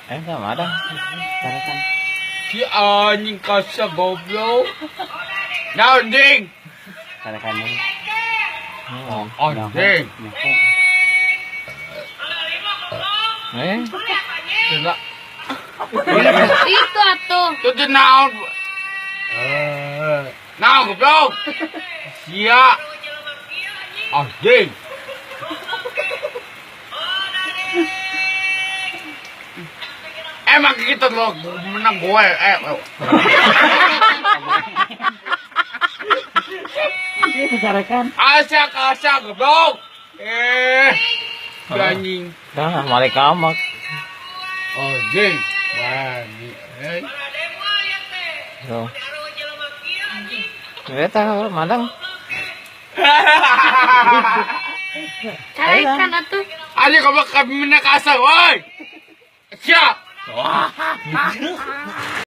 Eh, sama ada. Carekan. Si anjing kasa goblok. Naon ding? Carekan deui. Oh, anjing. Nyaho. Eh, Coba. Itu atuh. Itu teh naon? Eh, naon goblok? Sia. Anjing. Emang kita lo menang gue eh. Itu carekan. Asa kasa goblok. Eh, anjing. Dah, malik kamak. Anjing. Wah, eh. So. Eta madang. Carekan atuh. Anjing goblok kami menang kasa, woi. Siap. Wah.